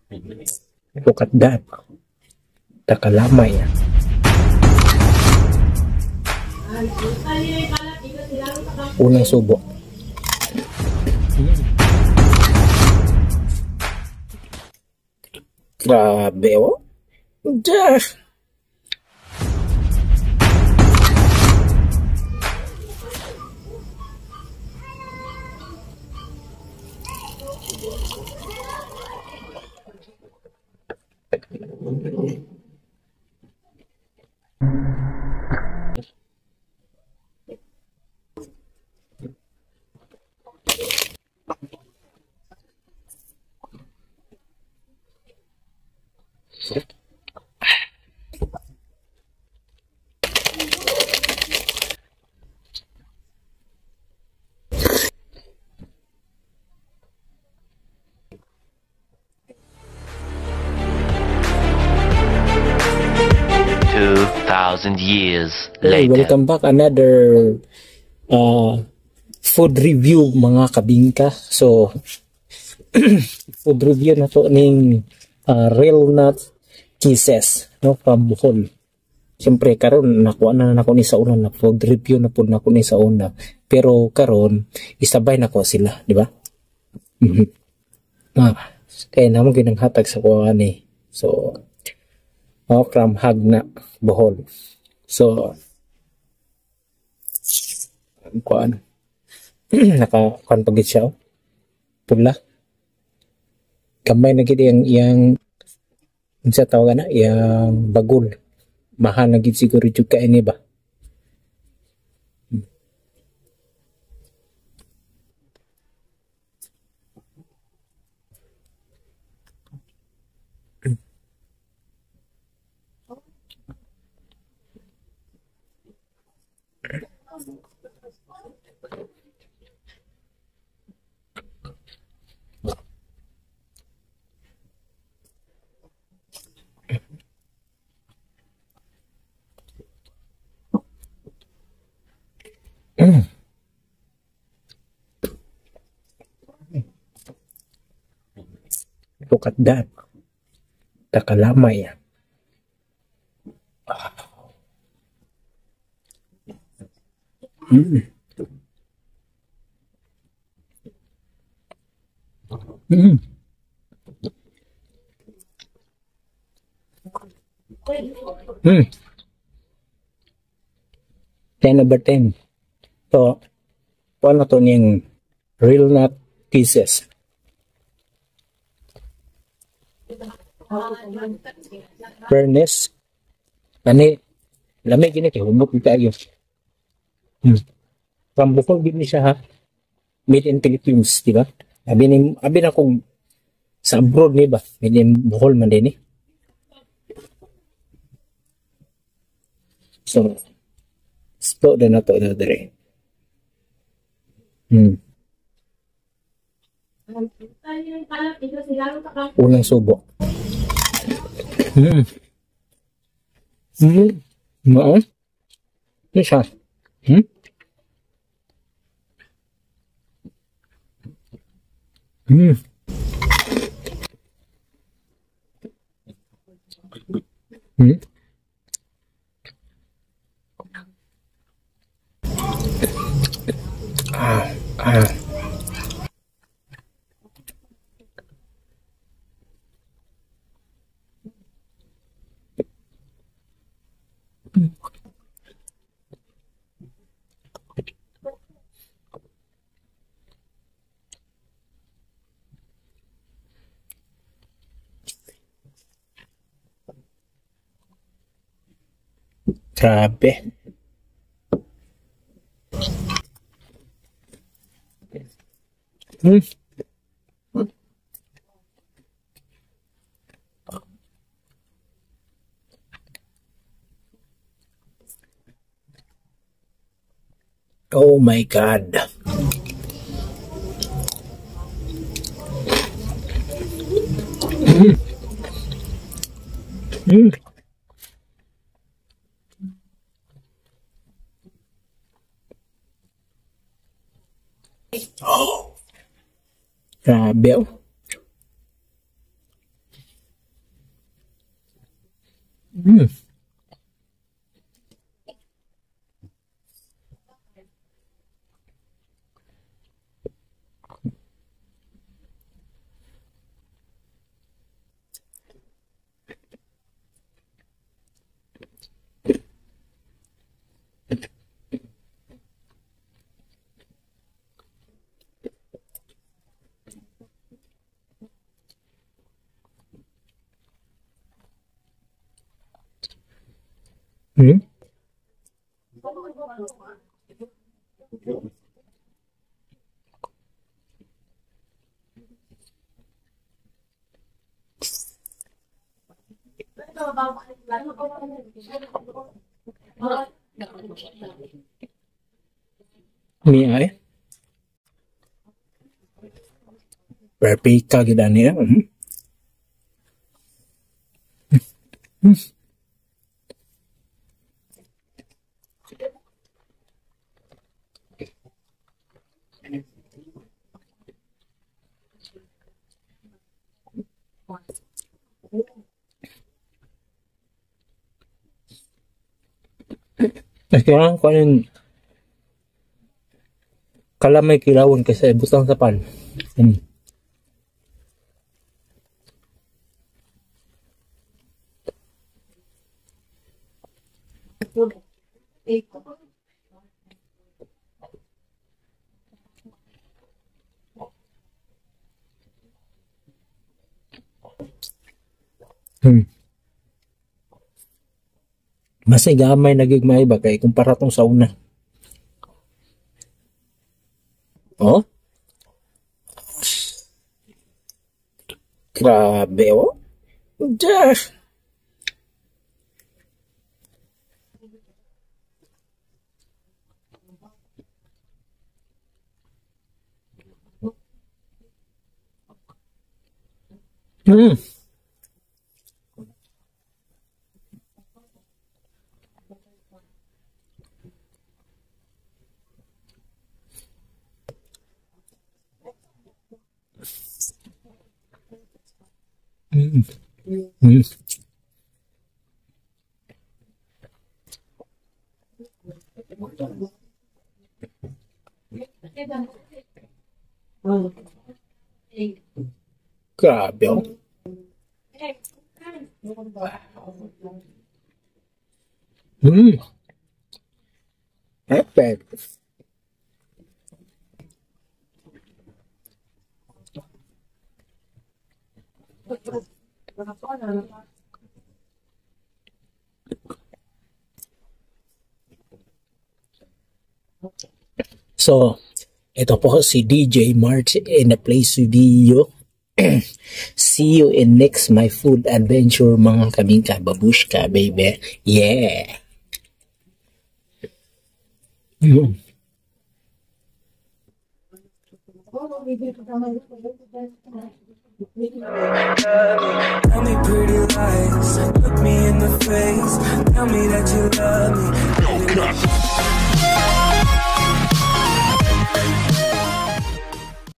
Look at that. The kalamay. Unang subo. Grabe, oh. Duh. 2,000 years Hey, later. Welcome back, another food review, mga kabingka. So food review na to ning Real Nut Kisses, no, from Bohol. Siyempre karon nakuha na nako ni sa una, na food review na pud nako ni sa una. Pero karon isabay nako sila, di ba? Kaya namo ginanghatag sa kuha ni. So oh, from Jagna, Bohol. So kuan naka kuan pagid siya, oh. Pula. Gamay na gid yang unsa tawag na yang bagol. Mahal na gid siguro jud ka ini ba. Look at that. The kalamay. 10 over 10. So, ano to ning Real Nut Kisses. Fairness. Ani, lami gini kay humok kaayo. From Bohol gini siya, ha. Made in Philippines, di ba? Abi na kung sa abroad ni ba? Made in Bohol man din eh. So, explode na to na dire. Unang subo. Mao. Ano siya? Ah, ah. Grabe. Oh my God. Oh. Grabe, oh. Ni ay. Perfect ka gid ani. Kailangan ko yung kalamay kilawon kasi butang sa pan. Mas gamay nagigmay ba kay kumpara tong sa una. Oh? Grabe oh. Dash. Grabe oh. Epic. So, ito po si DJ March in the place to be you. See you in next my food adventure, mga kabingka, babushka, baby. Yeah. Tell me pretty lies, look me in the face. Tell me that you love me.